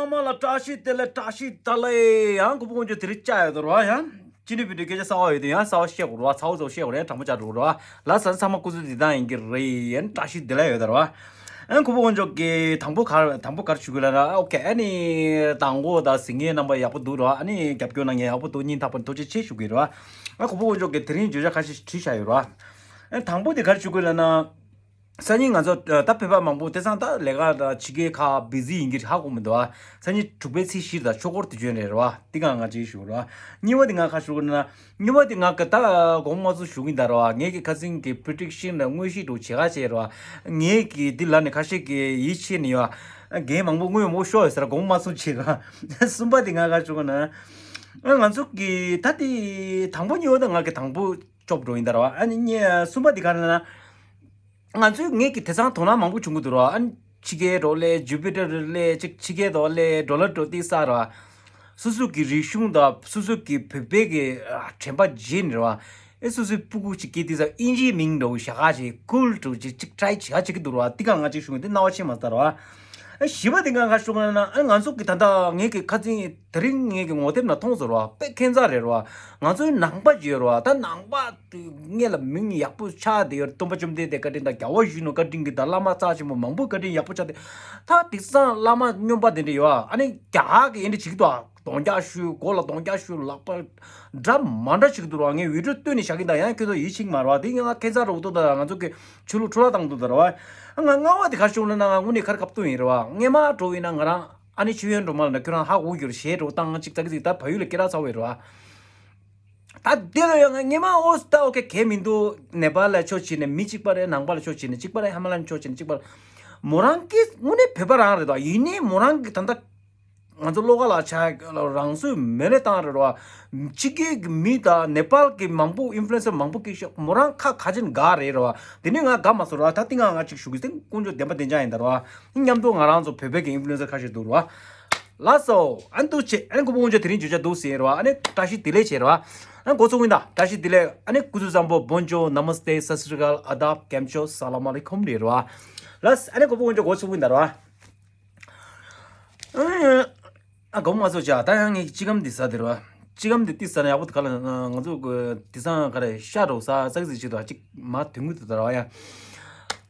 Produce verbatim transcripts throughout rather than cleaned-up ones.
ཚང་མ་ལ་བཀྲ་ཤིས་བདེ་ལེགས། བཀྲ་ཤིས་བདེ་ལེགས། ཡང་གོ་བོ་དཀོན་མཆོག་དེ་རིང་བཅར་ཡོད་དོ་ར། ཡང་ཅི་ནུས་བི་ཌིའོ་སྐད་ཆ་གསར་པ་ཡོད་དུས་ཡང་གསར་པ་བཤད་དགོས་ར། ཚ་བོ་ཚ་བོ་བཤད་དགོས་ར། ཡང་དྲང་པོ་བྱ་འགྲོ་ར། ལ་ས་ཚང་མ་སྐུ་གཟུགས་བདེ་ཐང་ཡིན་གྱི་རེད། ཡང་བཀྲ་ཤིས་བདེ་ལེགས་ཡོད་དོ་ར། ཡང་གོ་བོ་དཀོན་མཆོག་གི་དང་པོ་གར་དང་པོ་གར་ཞུ་དགོས་ལ་ན། ཨོ་ཁེ། ཨ་ནི་དང་པོ་དང་གཟིགས་མཁན་རྣམ་པ་ཡག་པོ་འདུག་ར། ཨ་ནི་རྒྱབ་སྐྱོར་གནང་མཁན་ཡག་པོ་འདུག་སྙིང་ཐག་པ་ནས་ཐུགས་རྗེ་ཆེ་ཞུ་གི་ར། ཨ་གོ་བོ་དཀོན་མཆོག་གི་དེ་རིང་བརྗོད་བྱ་ཁ་ཤས་བྲིས་བཞག་ཡོད་ར། ཨ་དང་པོ་དེ་གར་ཞུ་དགོས་ལ་ན། སང་ཉིན་ང་ཚོ་ད་བོད་པ་མང་པོ་དེང་སང་ད་ལས་ཀ་དང་ཕྱི་རྒྱལ་ཁག་བི་ཟི་ཡིན་གྱི་ཧ་གོ་མི་འདུག་ཨ། སང་ཉིན་དྲུག་པའི་ཚེས་བཞི་དང་ཆོས་འཁོར་དུས་ཆེན་རེད་ར། འདི་ག་ང་ཅིག་ཞུ་ར། གཉིས་པ་དེ་ང་ཁ་ཞུ་གི་ན། གཉིས་པ་དེ་ང་ག་ད་དགོང་མོ་ཚོ་ཞུ་གི་ད་ར། ངས་ཀྱི་ཁ་སང་གི་པི་རི་ཌིག་ཤན་དང་དངོས་གཞི་འགྲོ་བྱེད་ག་བྱེད་ར། ངས་ཀྱི་འདི་ལ་ནི་ཁ་ཤས་ཀྱི་ཡིད་ཆེས་ནི་ཡོད། རྒན་མང་པོ་དངོས་མོ་ཤོག་ཡོད་ཟེར་དགོང་མོ་ཚོ་བྱེད་ར། གསུམ་པ་དེ་ང་ཁ་ཞུ་གི་ན། ང་ཚོ་གི་ད་དེ་དང་པོ་གཉིས་པ་ད་ང་གི་དང་པོ་སྐྱོབ་འགྲོ་ཡིན་ད་ར། ཨ་ནི་གཉིས་གསུམ་པ་དེ་ག་ན་ན། ང་ཚོའི་ངེད་ཀྱི་དེང་སང་དོ་སྣང་མང་པོ་བྱུང་གི་འདུག་ར། ཨ་ནི་ཕྱི་རྒྱལ་འགྲོ་ལས་ཇུ་པི་ཊར་ལས་ཅིག་ཕྱི་རྒྱལ་འགྲོ་ལས་ཌོ་ལར་འགྲོ་དེ་ས་ར། སོ་སོ་གི་རིག་གཞུང་དང་སོ་སོ་གི་བོད་པའི་གི་ཨ་དྲན་པ་བརྗེད་ནས་ར། ཨེ་སོ་སོའི་སྤུ་གུ་ཅིག་སྐྱེས་དེ་ས་ཨིན་ཇིའི་མིང་འདྲ་བོ་བཞག་ག་ཅིག་ཀུལ་འདྲ་བོ་ཅིག་ཅིག་ཊ་རའི་བྱེད་ག་བྱེད་ཀྱི་འདུག་ར། དེ་ག་ང་ཅིག་ཞུ་གི་འདི་རྣ་བ་ཆེ་མ་ས་ར། ཨ་བཞི་པ་དེ་ག་ང་ཞུ་གི་ན། ཨ་ང་ཚོ་གི་ད་ལྟ་ངེད་ཀྱི་ཁ་སང་དེ་རིང་ངེད་ཀྱི་ངོ་དེབ་ན་མཐོང་སོང་ར། དཔེ་ཁྱད་མཚར་རེད་ར། ང་ཚོའི་ནང་པ་ཅིག་ཡོད་ར། ད་ནང་པ་སྔོན་ལ་མིང་ཡག་པོ་ཆགས་བསྡད་ཡོད། སྟོན་པ་བཅོམ་ལྡན་འདས་བཀའ་དྲིན་དང་རྒྱལ་བ་ཡིད་བཞིན་ནོར་བུ་བཀའ་དྲིན་གྱིས་ད་བླ་མ་རྩ་ཆེན་པོ་མང་པོའི་བཀའ་དྲིན་ཡག་པོ་ཆགས་ཏེ། ད་དེང་སང་བླ་མ་སྨྱོན་པ་དེ་འདྲ་ཡོད་ཨ། ཨ་ནི་རྒྱ་གར་གྱི་ཨེ་འདྲ་བྱེད་ཀྱི་འདུག་ཨ། གདོང་རྒྱག་ཞུ། མགོ་ལ་གདོང་རྒྱག་ཞུ། ལག་པ་འདྲ་མ་འདྲ་བྱེད་ཀྱི་འདུག་ར། ངས་བི་ཌིའོ་བཏོན་ནས་བཞག་གི་འདུག་ཡང་ཁྱོད་ཚོ་ཡིད་ཆེས་མ་རེད་བ། དེ་ཡང་ང་ཁྱད་མཚར་རུ་འདུག་ད་ང་ཚོ་གི་ཆོས་ལུགས་འཕྲོ་བརླག་བཏང་འདུག་ད་ར་བ། ང་ལྔ་པ་དེ་ག་རེ་བྱུང་ན་ན། ང་དངོས་གནས་ཁ་ར་ཁ་ཐུག་ཡིན་ར་བ། སྔས་མ་འགྲོ་ཡིན་ན་ང་རང་ཨ་ནི་ཆོས་ཡོན་སྒྲོལ་མ་ལ་ན་ཁྱོད་རང་ཧ་གོ་གྱུར་ཞེས་འགྲོ་བཏང་ཅིག་ཙག་ཙིག་ད་བལ་ཡུལ་ལ་སྐད་གྲགས་ཚ་བོ་ཡིན་ར་བ། ད་དེ་ལ་ཡང་ངས་སྔས་མ་ཨོ་ད་ཨོ་ཁེ་གལ་མི་འདུག་ནེ་པཱལ་ལ་ཆོས་བྱས་ནས་མི་གཅིག་པ་རེད། ནང་པ་ལ་ཆོས་བྱས་ནས་གཅིག་པ་རེད། ཧ་མ་ལ་ལ་ཆོས་བྱས་ནས་གཅིག་པ་རེད། མོ་རང་གི་དངོས་གནས་བོད་པ་རང་རེད་དོ། ཡིན་ནའི་མོ་རང་གི་ད་ལྟ་ང་ཚོ་བློ་ཁ་ལ་ཆ་རང་སོའི་མེ་ལེ་བཏང་རེད་རོ། ཕྱི་རྒྱལ་གྱི་མི་དང་ནེ་པཱལ་གྱི་མང་པོ་ཨིན་ཕུ་ལུ་ཨེན་སར་མང་པོ་སྐད་ཤོག་མོ་རང་ཁ་ཁ་ཅན་དགའ་རེད་རོ། དེ་ནས་ང་དགའ་མ་སོང་རོ། ད་ཏིང་ང་ང་ཅིག་ཞུ་གི་སྟེ་དཀོན་མཆོག་བདེན་པ་བདེན་འཇགས་ཡིན་ད་རོ། མཉམ་དུ་ང་རང་ཚོ་བོད་པའི་གི་ཨིན་ཕུ་ལུ་ཨེན་སར་ཁ་ཤས་འདུག་རོ། ལགས་སོ། ཨ་ནི་འདུག་ཆེ། ཨ་ནི་གོ་བོ་དཀོན་མཆོག་དེ་རིང་བརྗོད་བྱ་འདུག་ཟེར་རོ། ཨ་ནི་བཀྲ་ཤིས་བདེ་ལེགས་བྱེད་རོ། ཨ་ནི་འགོ་ཚུགས་ཡིན་ད། བཀྲ་ཤིས་བདེ་ལེགས། ཨ་ནི་སྐུ་གཟུགས་བཟང་པོ། བོན་ཇོ། ན་མ་སྟེ། སད་སི་རི་ཀལ། ཨ་དབ། ཀེམ་ཆོ། ས་ལ་མ་ལེ་ཁུམ་རེད་རོ། ལགས། ཨ་ནི་གོ་བོ་དཀོན་མཆོག་འགོ་ཚུགས་ཡིན་ད་རོ། ཨ་དགོང་མ་ཚོ་ཅག་ད་ཡང་ངས་ཅི་གམ་འདི་ཟ་དེ་རོ། ཅི་གམ་འདི་ཏི་ཟ་ན་ཡག་པོ་འདུག་ག་ལ། ང་ཚོ་གི་དེ་སང་ག་རེ་ཤ་རོ་ཟ་ཟ་གི་ཟིག་ཅིག་དང་ཅིག་མ་དུས་ངུ་དུ་ད་ར་བ་ཡ།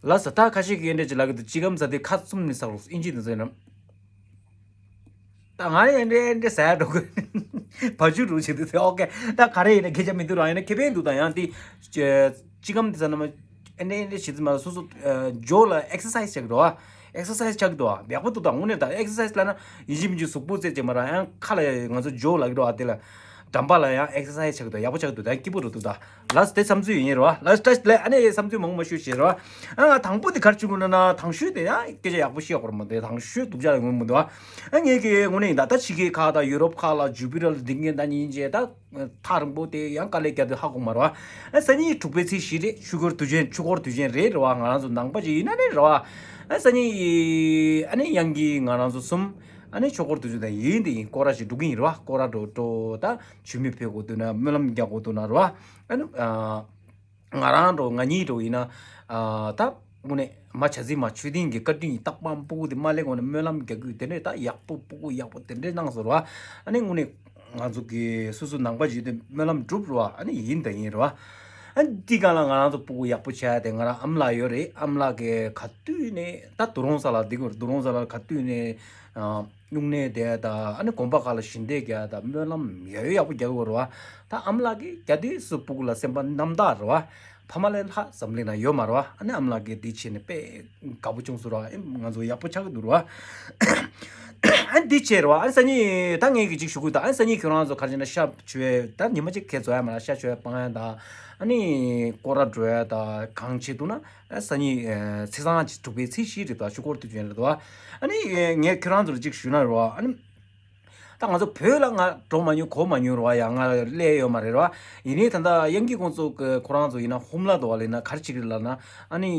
ལ་ཟ་ད་ཁ་ཤས་ཀྱི་ཨེ་འདྲས་ཅིག་ལ་གི་འདུག་ཅི་གམ་ཟ་དེ་ཁ་བཙུམ་ནས་ཟ་རོ། ཨིན་ཇི་དུ་ཟ་ན། ད་ང་ཡང་ཨེ་འདྲས་ཨེ་འདྲས་ཟ་ཡ་འགྲོ་གི། བ་ཅུ་རུ་ཆེ་དུ་ཟ། ཨོ་ཁེ། ད་ག་རེ་ཡིན་ན་སྐད་ཆ་མི་འདུག་ར། ཡིན་ན་ཁེ་ཕན་འདུག་ད་ཡང་དེ་ཅི་གམ་དེ་ཟ་ན་མ། ཨེ་འདྲས་ཨེ་འདྲས་བྱེད་དུ་མ་སོ་སོ་ཇོ་ལ་ཨེག་སར་སའི་ཛི་བྱ་གི་འདུག་ཨ། ཨེག་སར་སའི་ཛི་བྱ་གི་འདུག་ཨ། ཡག་པོ་འདུག་ད་དངོས་གནས་ད་ཨེག་སར་སའི་ཛི་ལ་ན་ཡིན་གཅིག་མིན་གཅིག་གཟུགས་པོ་རྩེད་ཅིག་མ་ར། ཡང་ཁ་ལ་ང་ཚོ་ཇོ་ལ་གི་འདུག་ཨ། དེ་ལ་འགྲམ་པ་ལ་ཡང་ཨེག་སར་སའི་ཛི་བྱ་གི་འདུག་ཡག་པོ་བྱ་གི་འདུག་ད་སྐྱིད་པོ་རུ་འདུག་ད་ལགས་དེ་བསམ་ཚུལ་ཡིན་རོ། ལགས་ད་ལས་ཨ་ནི་བསམ་ཚུལ་མང་པོ་ཞུ་བྱེད་རོ། ཨ་ང་དང་པོ་དེ་གར་བཅུག་དགོས་ན་ན་དང་ཤོས་དེ་ཡང་སྐད་ཆ་ཡག་པོ་བཤད་དགོས་ར་མ་དེ་དང་ཤོས་སྡུག་ཅག་ལ་ངོ་མི་འདུག་ཨ། ངས་ཀྱི་དངོས་གནས་ཡིན་ད། ད་ཕྱི་རྒྱལ་ཁག་དང་ཡུ་རོབ་ཁག་ལ་ཇུ་པི་ཊར་ལ་འདི་ངན་ད་ཉིན་བྱས་ད། ཐག་རིང་པོ་དེ་ཡང་དཀའ་ལས་བརྒྱབ་དུས་ཧ་གོ་མ་རེད་བ། ཨ་སང་ཉིན་དྲུག་པའི་ཚེས་བཞི་རེད། ཆོས་འཁོར་དུས་ཆེན། ཆོས་འཁོར་དུས་ཆེན་རེད་རེད་བ། ང་རང་ཚོ་ནང་པ་ཅིག་ཡིན་ན་རེད་རེད་བ། ཨ་སང་ཉིན་ཨ་ནི་ཡང་གི་ང་རང་ཚོ་གསུམ་ཨ་ནི་ཆོས་འཁོར་དུས་ཆེན་དང་ཡིན་དེ་ཡིན། སྐོར་ར་ཞིག་འགྲོ་གི་ཡིན་རེད་བ། སྐོར་ར་འགྲོ་འགྲོ་ད་ཇུས་མེད་ཕེབས་དགོས་འདུག་ན་སྨོན་ལམ་རྒྱག་དགོས་འདུག་ན་རེད་བ། ཨ་ནི་ཨ། ང་རང་འགྲོ་ང་གཉིས་འགྲོ་ཡིན་ན། ཨ་ད་དངོས་གནས་མ་བྱ་ཟིན་མ་ཆོས་སྡིངས་ཀྱི་བཀའ་དྲིན་ཡིན། རྟག་པར་སྤུ་གུ་དེ་མ་ལེགས་འོང་ན་སྨོན་ལམ་རྒྱག་དགོས་དེ་འདྲས་ད་ཡག་པོ་སྤུ་གུ་ཡག་པོ་དེ་འདྲས་གནང་ཟེར་བ། ཨ་ནི་དངོས་གནས་ང་ཚོ་གི་སོ་སོ་ནང་པ་ཞིག་དེ་སྨོན་ལམ་སྒྲུབ་རེད་བ། ཨ་ནི་ཡིན་ད་ཡིན་རེད་བ། ཨ་ནི་འདི་གང་ལ་ང་རང་ཚོ་སྤུ་གུ་ཡག་པོ་བྱས་ཏེ་ང་རང་ཨ་མ་ལགས་ཡོད་རེད། ཨ་མ་ལགས་ཀྱི་ག་དུས་ནས་ད་དུ་རོང་ས་ལ་འདི་གོ་དུ་རོང་ས་ལ་ག་དུས་ནས་ཨ། སྨྱུང་གནས་དེ་དང་ཨ་ནི་དགོན་པ་ཁག་ལ་ཞལ་འདེབས་རྒྱག་དང་སྨོན་ལམ་ཡ་ཡོ་ཡག་པོ་རྒྱག་གི་ཡོད་རེད་བ། ད་ཨ་མ་ལགས་ཀྱིས་རྒྱ་དུས་སུ་སྤུ་གུ་ལ་སེམས་པ་རྣམ་དག་རེད་བ། ཕ་མ་ལས་ལྷག་འཛམ་གླིང་ན་ཡོད་མ་རེད་བ། ཨ་ནི་ཨ་མ་ལགས་ཀྱིས་འདི་བྱས་ནས་དཔེ་དགའ་པོ་བྱུང་སོང་རེད་བ། ཨེ་ང་ཚོ་ཡག་པོ་ཆགས་ཀྱི་འདུག་རེད་བ། ཨ་འདི་བྱས་རེད་བ། ཨ་ནི་སང་ཉིན་ད་ངས་ཀྱི་ཅིག་ཞུ་གི་ད། ཨ་ནི་སང་ཉིན་ཁྱོད་རང་ཚོ་ག་རེ་བྱས་ན་ཤ་བྱོས་ད་ཉི་མ་གཅིག་ཁྱེད་ཚོ་ཡ་མ་ལ་ཤ་བྱོས་སྤང་ཡ་ད་ཨ་ནི་སྐོར་ར་འགྲོ་ཡ་ད་གང་བྱེད་འདུག་ན། ཨ་སང་ཉིན་ཨ་ཚེས་བཟང་ཅིག་དྲུག་པའི་ཚེས་བཞི་རེད་དོ། ཆོས་འཁོར་དུས་ཆེན་རེད་དོ། ཨ་ནི་ངས་ཁྱེད་རང་ཚོ་ལ་ཅིག་ཞུས་ན་རེད་བ། ཨ་ནི་ད་ང་ཚོ་བོད་ལ་ང་འགྲོ་མ་མྱོང་གོ་མ་མྱོང་རེད་བ། ཡང་ང་སླེབས་ཡོད་མ་རེད་རེད་བ། ཡིན་ནའི་ད་ལྟ་དབྱངས་སྐྱིད་ཁོང་ཚོ་གི་ཁོ་རང་ཚོ་ཡིན་ན་ཧོམ་ལ་དོ་བ་ལ་ཡིན་ན་ག་རེ་ཅིག་རེད་ལབ་ན། ཨ་ནི་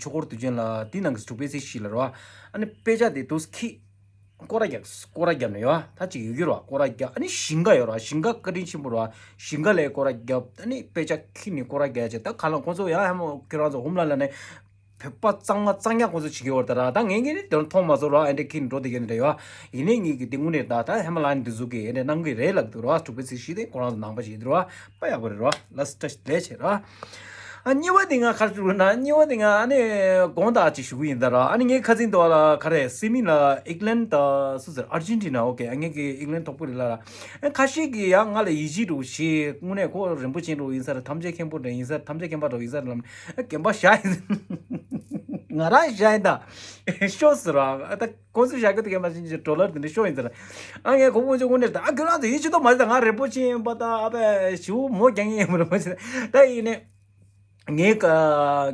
ཆོས་འཁོར་དུས་ཆེན་ལ་དེ་ནང་གི་དྲུག་པའི་ཚེས་བཞི་ལ་རེད་བ། ཨ་ནི་དཔེ་ཆ་དེ་དུས་ཁྱི། སྐོར་ར་རྒྱག་སྐོར་ར་རྒྱབ་ནས་ཡོད་ཨ། ད་ཅིག་ཡོད་ཀྱི་རེད་བ། སྐོར་ར་རྒྱག་ཨ་ནི་ཞིང་ཁ་ཡོད་རེད་བ། ཞིང་ཁ་བཀའ་དྲིན་ཆེན་པོ་རེད་བ། ཞིང་ཁ་ལ་སྐོར་ར་རྒྱབ། ཨ་ནི་དཔེ་ཆ་ཁྱེར་ནས་སྐོར་ར་རྒྱག་བྱས། ད་ག་ལ་ཁོང་ཚོ་ཡང་ཧ་མ་ཁྱོད་རང་ཚོ་ཧོམ་ལ་ལ་ནས་ བོད་པ་གཙང་མ་གཙང་རྐྱང་ཁོང་ཚོ་བྱེད་ཀྱི་ཡོད་རེད་ད་ར། ད་ངས་ངས་ནི་དེ་མཐོང་མ་སོང་ར། ཨེ་འདྲ་ཁྱི་འགྲོ་བསྡད་ཀྱི་ནི་རེད་ཡོད། ཡིན་ནའི་ངས་ཀྱི་དེ་དངོས་གནས་ད་ད་ཧེ་མ་ལ་ནི་འདི་ཟུག་གི་ཨེ་འདྲ་གནང་གི་རེད་ལབ་འདུག་ར། དྲུག་པའི་ཚིག་བཞི་དེ་ཁོ་རང་ཚོ་ནང་པ་ཞིག་འདུག་ར། དཔེ་ཡག་པོ་རེད་ར། ལགས་བཀྲ་ཤིས་བདེ་ལེགས་བྱེད་ར། ཨ་གཉིས་པ་དེ་ང་ག་རེ་ཞུ་ན། གཉིས་པ་དེ་ང་ཨ་ནི་དགོངས་དག་ཅིག་ཞུ་གི་ཡིན་ད་ར། ཨ་ནི་ངའི་ཁ་སང་དུ་བ་ལ་ག་རེ་སི་མི་ལ་ཨིག་ལན་ད་སུ་ཟེར། ཨར་ཇེན་ཊི་ན། ཨོ་ཁེ། ཨ་ངའི་གི་ཨིག་ལན་དོག་པོ་རེད་ལ་ར། ཨ་ཁ་ཤས་ཀྱིས་ཡང་ང་ལ་ཡིད་ཆེས་འདྲ་བོ་བྱེད། དངོས་གནས་ཁོ་རིན་པོ་ཆེ་འདྲ་བོ་ཡིན་ས་རེད། ཐམས་ཅད་མཁྱེན་པ་འདྲ་བོ་ཡིན་ས་རེད། ཐམས་ཅད་མཁྱེན་པ་འདྲ་བོ་ཡིན་ས་རེད་ལབ་ནས། ཨ་རྒན་པ་ཤ་ཡིན། ང་རང་ཤ་ཡིན་ད། ཤོ་ཟེར་ར། ཨ་ད་ཁོང་ཚོས་བཞག་གི་འདུག་གས། མ་གཞི་ཅིག་ཌོ་ལར་དེ་འདྲ་ཤོར་ཡིན་ཟེར། ཨ་ངས་ཁོ་དངོས་ཆུང་དངོས་གནས་ད། ཨ་ཁྱོད་རང་ཚོ་ཡིད་ཆེས་ཏོག་མ་རེད་ད། ང་རིན་པོ་ཆེ་ཡིན་པ་ད། ཨ་ཕའི་ཞིའུ་མོ་རྒྱང་ཡིན་མ་རེད་མ་ཟེར། ད་ཡིན་ནས་ངའི་ཁ་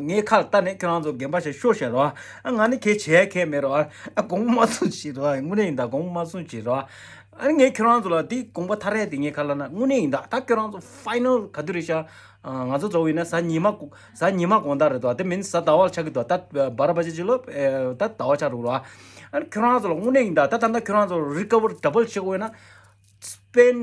ངའི་ཁ་ལ་ལྟ་ནས་ཁྱོད་རང་ཚོ་རྒན་པ་ཞིག་ཤོར་ཤག་རོ། ཨ་ང་ནི་གལ་ཆེ་གལ་མེད་རོ། ཨ་དགོངས་པ་མ་ཚོམས་ཤིག་རོ། དངོས་གནས་ཡིན་ད། དགོངས་པ་མ་ཚོམས་ཤིག་རོ། ཨ་ནི་ངས་ཁྱོད་རང་ཚོ་ལ་འདི་དགོངས་པ་མཐའ་རེད་དེ་ངའི་ཁ་ལ་ན། དངོས་གནས་ཡིན་ད། ད་ཁྱོད་རང་ཚོ་ཕའི་ནལ་ག་དུས་རེད་ཤག་ང་ཚོ་ཚོ་ཡིན་ན་གཟའ་ཉི་མ། གཟའ་ཉི་མ་དགོང་དག་རེད་དོ། དེ་མིན་གཟའ་ཟླ་བ་ལ་ཆགས་ཀྱི་འདུག་ད་བར་བ་ཅི་ཅི་ལོ། ད་ཟླ་བ་ཆགས་འགྲོ་རོགས། ཨ་ནི་ཁྱོད་རང་ཚོ་ལ་དངོས་གནས་ཡིན་ད། ད་ད་ལྟ་ཁྱོད་རང་ཚོ་རི་ཀ་བར་ཌ་བལ་བྱེད་དགོས་ན་སྤེན་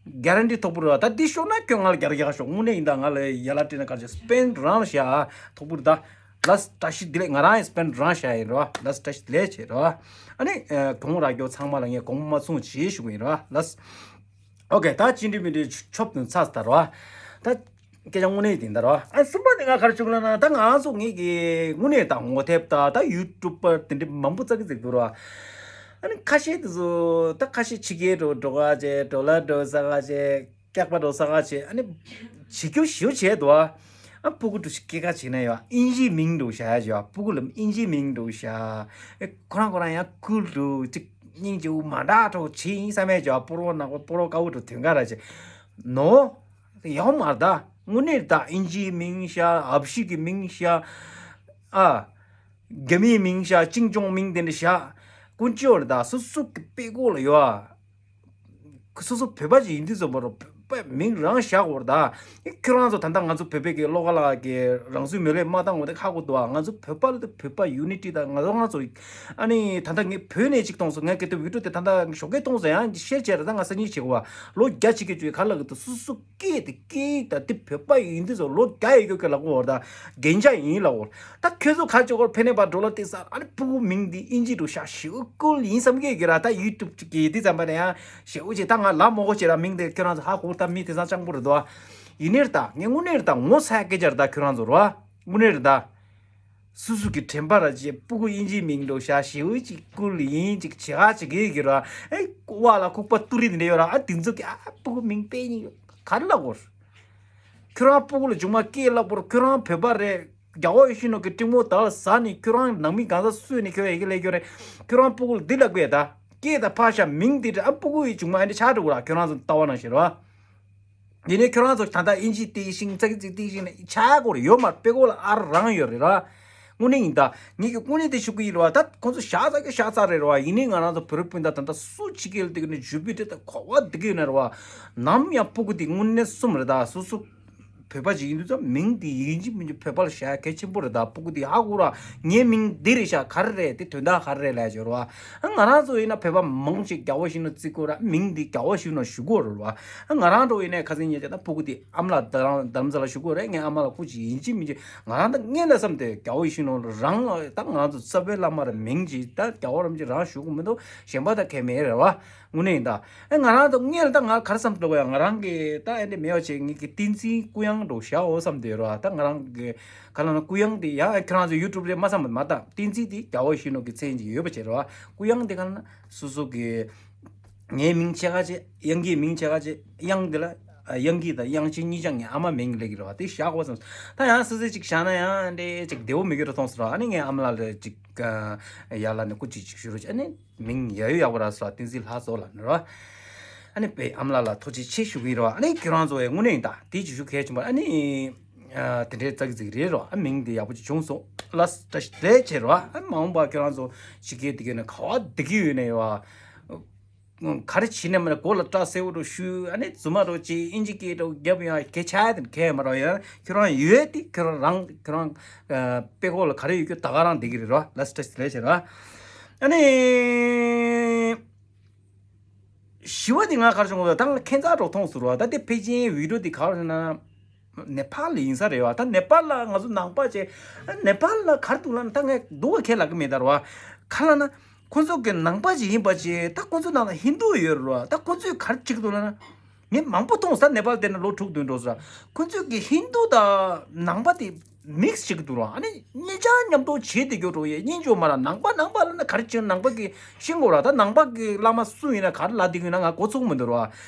གྷ་རན་ཊི་ཐོག་པོ་རེད། ད་འདི་ཤོར་ན་ཁྱོད་ང་ལ་རྒྱ་ར་རྒྱ་ཤོག་དངོས་གནས་ཡིན་ད། ང་ལ་ཡ་ལ་སྤྲད་ན་ག་རེ་བྱེད། སྤེན་རང་ལ་བཞག་ཐོག་པོ་རེད་ད། ལགས་བཀྲ་ཤིས་བདེ་ལེགས། ང་རང་ཡང་སྤེན་རང་བཞག་ཡིན་རོ། ལགས་བཀྲ་ཤིས་བདེ་ལེགས་བྱེད་རོ། ཨ་ནི་གོང་ར་རྒྱོ་ཚང་མ་ལ་ངས་དགོངས་པ་མ་ཚོམས་ཤིག་ཞུ་གི་ཡིན་རོ། ལགས། ཨོ་ཁེ། ད་ཅི་འདྲ་མི་འདྲ་ཆོབ་དུ་ཚར་ད་རོ། ད་སྐད་ཆ་དངོས་གནས་དེ་འདྲ་རོ། ཨ་གསུམ་པ་དེ་ང་ག་རེ་བྱུང་ལབ་ན། ད་ང་ཚོ་ངེད་ཀྱི་དངོས་གནས་ད་ངོ་དེབ་ད་ད་ཡུ་ཊུབ་པར་དེ་འདྲ་མང་པོ་བཙལ་གི་བཙལ་གི་འདུག་རོ། ཨ་ནི་ཁ་ཤས་དེ་ཚོ་ད་ཁ་ཤས་ཕྱི་རྒྱལ་འགྲོ་འགྲོ་ག་བྱས། ཌོ་ལར་འགྲོ་ས་ག་བྱས། སྐྱག་པ་འགྲོ་ས་ག་བྱས། ཨ་ནི་བྱེད་རྒྱུ་ཞེ་པོ་བྱས་འདུག་ཨ་སྤུ་གུ་འགྲོ་ཞིག་སྐད་ཁ་བྱས་ན་ཡོད། ཨིན་ཇིའི་མིང་འགྲོ་བཞག་ཡ་བྱས། སྤུ་གུ་ལ་ཨིན་ཇིའི་མིང་འགྲོ་བཞག་ཨེ་ཁོ་རང་ཁོ་རང་ཡང་ཀུལ་འགྲོ་ཅིག་སྙིང་རྗེ་བོ་མ་འདྲ་འགྲོ་བྱེད་ཡིན་བསམ་ཡས་ཀྱི་སྤོ་རོ་ནག་པོ་སྤོ་རོ་དཀར་པོ་འགྲོ་དོན་ག་ར་བྱེད་ནོ། ཡོང་མ་རེད་ད། དངོས་གནས་ད་ཨིན་ཇིའི་མིང་ཤ། ཨ་ཕྱི་གི་མིང་ཤ། ཨ་རྒྱ་མིའི་མིང་ཤ། ཅིང་ཅོང་མིང་དེ་འདྲ་ཤ། ཀུན་སྤྱོད་རེད་ད། སོ་སོ་གི་དཔེ་ཀོ་ལ་ཡོད་ཨ། སོ་སོ་བོད་པ་ཅིག་ཡིན་དུས་ཙམ་པ་རོ། བོད་པའི་མིང་རང་བཞག་དགོས་རེད་ད། ཁྱོད་རང་ཚོ་ད་ལྟ་ང་ཚོ་བོད་པའི་གི་བློ་དགའ་ལགས་ཀྱི་རང་སུའི་མེ་ལེ་མ་བཏང་བ་དེ་ཧ་གོ་འདུག་ཨ། ང་ཚོ་བོད་པ་ལ་དེ་བོད་པ་ཡུ་ནི་ཊི་དང་ང་ཚོ་ང་ཚོ། ཨ་ནི་ད་ལྟ་ངས་བོད་ནས་ཅིག་མཐོང་སོང་། ངས་སྐད་དུ་བི་ཌིའོ་དེ་ད་ལྟ་ཞོགས་ཀས་མཐོང་སོང་། ཡང་ཤེར་བྱས་རེད་ད། ང་སང་ཉིན་བྱེད་དགོས་པ། ལོ་བརྒྱ་ཕྱི་རྒྱལ་བཅུ་ག་ལ་གི་དུ་སུ་སུ་སྐད་དེ་སྐད་ད་དེ་བོད་པ་ཡིན་དུས་ཚོ་ལོ་བརྒྱ་ཡི་གོ་གི་ལ་གོ་བར་ད་རྒན་ཆ་ཡིན་ལ་གོ། ད་ཁྱོད་ཚོ་ག་ཅོ་གོར་ཕེ་ནེ་པ་ཌོ་ལར་ཏི་ས། ཨ་ནི་སྤུ་གུ་མིང་འདི་ཨིན་ཇི་འགྲོ་ཤག་ཞེའུ་ཀུལ་ཡིན་བསམ་གི་གི་ར། ད་ཡུ་ཊུབ་ཅིག་གི་དེ་ཙམ་པ་ནས་ཡང་ཞེའུ་ཅིག་ད་ང་ལ་མོ་གོ་ཅེ་ར། མིང་དེ་ཁྱོད་རང་ཚོ་ཧ་གོ་ད། མི་དེ་ཚང་སྤྱང་པོ་རེད་དོ། ཡིན་ནི་རེད་ད། ངས་དངོས་གནས་རེད་ད། ངོ་ཚ་སྐད་ཆ་རེད་ད། ཁྱོད་རང་ཚོ་རོ། དངོས་གནས་རེད་ད། སུ་སུ་གི་དྲན་པ་ར་ཅེ་སྤུ་གུ་ཨིན་ཇི་མིང་འགྲོ་ཤག་ཞེའུ་ཅིག་ཀུལ་ཡིན་ཅིག་བྱེད་ག་ཅིག་གི་གི་ར། ཨེ་ཀོ་བ་ལ་ཁུག་པ་ཏུ་རི་དེ་འདྲ་ཡོད་ར། ཨ་དེ་ཚོ་གི་ཨ་སྤུ་གུ་མིང་དཔེ་ཉིན་ག་རེ་ལ་གོ། ཁྱོད་རང་སྤུ་གུ་ལ་ཇུང་མ་སྐད་ལ་གོ། ཁྱོད་རང་བོད་པ་རེད། རྒྱལ་བ་ཡིད་བཞིན་ནོར་གྱི་སྤྲིང་མོ་དར་ཟ་ནི། ཁྱོད་རང་ནང་མི་གང་ས་སུས་ནི་ཁྱོད་ཡི་གེ་ལས་ཁྱོད་རེད། ཁྱོད་རང་སྤུ་གུ་ལ་འདི་ལབ་དགོས་ད། སྐད་ད་ཕ་ཤ་མིང་འདི་འདྲ། ཨ་སྤུ་གུ་ཡི་ཇུང་མ་ཨ་འདྲ་ཆགས་འགྲོ་གི་ར། ཁྱོད་རང་ཚོ་ལྟ་བ་ནང་བཞིན་ར། ཡིན་ནའི་ཁྱོད་རང་ཚོ་ད་ལྟ་ཨིན་ཇི་ཏི་ཤིང་ཙག་ཙིག་ཏི་ཤིང་ནི་ཆགས་སྐོར་ཡོད་མ་རེད། དཔེ་ཀོ་ལ་ཨ་རང་ཡོད་རེད་ར། དངོས་གནས་ཡིན་ད། ངེད་ཀྱི་དངོས་གནས་དེ་ཞུ་གི་ཡིན་ར་བ། ད་ཁོང་ཚོ་ཤ་ཚ་གི་ཤ་ཚ་རེད་ར་བ། ཡིན་ནའི་ང་རང་ཚོ་བོད་རིགས་སྤུན་ཟླ་ད་ལྟ་སུ་ཕྱི་རྒྱལ་དེ་གི་ནི་ཇུ་པི་ཊར་ད་གོ་བ་འདི་གི་ཡོད་ན་ར་བ། ནམ་ཡང་སྤུ་གུ་དེ་དངོས་གནས་གསུམ་རེད་ད། སོ་སོ་བོད་པ་ཅིག་ཡིན་དུས་ཙམ་མིང་དེ་ཡིན་གཅིག་མིན་གཅིག་བོད་པ་ལ་བཞག་གལ་ཆེན་པོ་རེད་ད། སྤུ་གུ་དེ་ཧ་གོ་ར། ངའི་མིང་འདི་རེད་ཤག་ག་རེ་རེད། དེ་དོན་དག་ག་རེ་རེད་ལབ་ཡ་ཅིག་ཡོད་ར་བ། ང་རང་ཚོ་ཡིན་ན་བོད་པ་མང་ཆེ་རྒྱལ་བ་ཡིད་བཞིན་ནོར་བརྩི་གོ་ར། མིང་འདི་རྒྱལ་བ་ཡིད་བཞིན་ནོར་ཞུ་གོ་ར་བ། ང་རང་ཚོ་ཡིན་ན་ཁ་སང་ཉེ་ཆར་ད་སྤུ་གུ་དེ་ཨ་མ་ལགས་ད་རང་རྡ་རམ་ས་ལ་ཞུ་གོ་རེད། ངའི་ཨ་མ་ལགས་སྐུ་མཁྱེན། ཡིན་གཅིག་མིན་གཅིག་ང་རང་ད་སྔོན་ལ་བསམ་སྟེ་རྒྱལ་བ་ཡིད་བཞིན་ནོར་རང་ད་ང་རང་ཚོ་རྩ་བའི་བླ་མ་རེད། མིང་ཅིག་ད་རྒྱལ་བ་རིན་པོ་ཆེ་རང་ཞུ་གོ་མི་འདུག་གཞན་པ་ད་གལ་མེད་རེད་བ། དངོས་གནས་ཡིན་ད། ཨེ་ང་རང་ད་སྔོན་ལ་ད་ང་ག་རེ་བསམ་འགྲོ་གི་ཡ། ང་རང་གི་ད་ཨེ་འདྲ་མེད་པ་བྱས། ངེད་ཀྱི་བསྟན་འཛིན་ཀུ་ཡངས་འགྲོ་བཞག་འོ་བསམ་སྟེ་ཡོད་ར་བ། ད་ང་རང་གི་ག་ལ་ན་ཀུ་ཡངས་དེ་ཡ་ཁྱོད་རང་ཚོ་ཡུ་ཊུབ་རེད་མ་བསམ་པ་མ་ད། བསྟན་འཛིན་དེ་རྒྱལ་བ་ཡིད་བཞིན་ནོར་གྱི་མཚན་ཅིག་ཡོད་པ་བྱས་ར་བ། ཀུ་ཡངས་དེ་ག་ལ་ན་སོ་སོ་གི་ངའི་མིང་ཕྱེད་ཀ་བྱས། དབྱངས་སྐྱིད་མིང་ཕྱེད་ཀ་བྱས། དབྱངས་དེ་ལ་ཨ་དབྱངས་སྐྱིད་དང་དབྱངས་ཅན་གཉིས་ཀྱང་ངའི་ཨ་མ་མིང་སླེབས་ཀྱི་རེད་བ། དེ་བཞག་དགོས་བསམ། ད་ཡང་སོ་སོས་ཅིག་བཞག་ན་ཡང་འདྲ་ཅིག་བདེ་བོ་མི་འགྱུར་ར་མཐོང་སོང་ར། ཨ་ནི་ངའི་ཨ་མ་ལགས་ལ་ཅིག་ཡར་ལ་ནས་སྐུ་མཁྱེན་ཅིག་ཞུ་རོགས་བྱས། ཨ་ནི་མིང་ཡ་ཡོ་ཡག་པོ་རག་སོང་། བསྟན་འཛིན་ལྷ་ཚོགས་ལགས་ནས་ར། ཨ་ནི་དཔེ་ཨ་མ་ལགས་ལ་ཐུགས་རྗེ་ཆེ་ཞུ་གི་ཡིན་ར་བ། ཨ་ནི་ཁྱོད་རང་ཚོ་ཡང་དངོས་གནས་ཡིན་ད། དེ་ཅིག་ཞུ་གལ་ཆེན་པོ། ཨ་ནི་ཨ་དེ་འདྲའི་ཙག་ཙིག་རེད་ར་བ། ཨ་མིང་དེ་ཡག་པོ་ཅིག་བྱུང་སོང་། ལགས་བཀྲ་ཤིས་བདེ་ལེགས་བྱེད་ར་བ། ཨ་མ་འོངས་པ་ཁྱོད་རང་ཚོ་ཕྱི་རྒྱལ་དེ་གའི་ནས་ག་བ་བསྡད་ཀྱི་ཡོད་ནའི་ཡ། ག་རེ་བྱེད་ནས་མ་ནས་མགོ་ལ་སྐྲ་སེར་པོ་འདྲ་བོ་བཤུས། ཨ་ནི་རྫུན་མ་འདྲ་བོ་བྱེད། ཨིན་ཇི་སྐད་འདྲ་བོ་རྒྱབ་ཡང་གལ་ཆེ་དེ་གལ་མ་རེད་ཡ། ཁྱོད་རང་ཡོད་དེ་ཁྱོད་རང་རང་ཁྱོད་རང་ཨ་དཔེ་ཁོག་ལ་ག་རེ་ཡོད་རྒྱུ་ད་ག་རང་བསྡད་ཀྱི་རེད་ར་བ། ལགས་བཀྲ་ཤིས་བདེ་ལེགས་བྱེད་ར་བ། ཨ་ནི་བཞི་པ་དེ་ང་ག་རེ་བྱུང་གོ། ད་ང་ཁྱད་མཚར་འདྲ་བོ་མཐོང་སོང་ར་བ། ད་དེ་ཕལ་ཆེར་བི་ཌིའོ་དེ་ག་རེ་ན། ནེ་པཱལ་ཡིན་ས་རེད་བ། ད་ནེ་པཱལ་ལ་ང་ཚོ་ནང་པ་བྱས། ནེ་པཱལ་ལ་ག་རེ་འདུག་ལབ་ན། ད་ངས་སྡུག་ག་ཁས་ལབ་ཀྱི་མེད་ད་རེད་བ། ག་ལབ་ན། ཁོ་ཚོ་གི་ནང་པ་ཅིག་ཡིན་པ་བྱས། ད་ཁོ་ཚོ་ནང་ལ་ཧིན་དུ་ཡོད་རེད་བ། ད་ཁོ་ཚོས་ག་རེ་བྱེད་ཀྱི་འདུག་ལབ་ན། ངས་མང་པོ་མཐོང་ས། ནེ་པཱལ་དེ་ན་ལོ་དྲུག་བདུན་འགྲོ་ས། ཁོ་ཚོས་གི་ཧིན་དུ་དང་ནང་པ་དེ་མིག་སི་བྱེད་ཀྱི་འདུག་ར། ཨ་ནི་གཉིས་ཆ་མཉམ་དུ་བྱེད་དེ་རྒྱུ་འགྲོ་ཡས་སྙིང་རྗེ་མ་ར། ནང་པ་ནང་པ་ལབ་ན་ག་རེ་བྱེད། ནང་པ་གི་ཤེས་དགོས་ར། ད་ནང་པ་གི་བླ་མ་སུ་ཡིན་ན་ག་རེ་ལབ་བསྡད་ཀྱི་ཡོད་ན་ང་མགོ་ཚོས་ཀྱི་མི་འདུག་ར།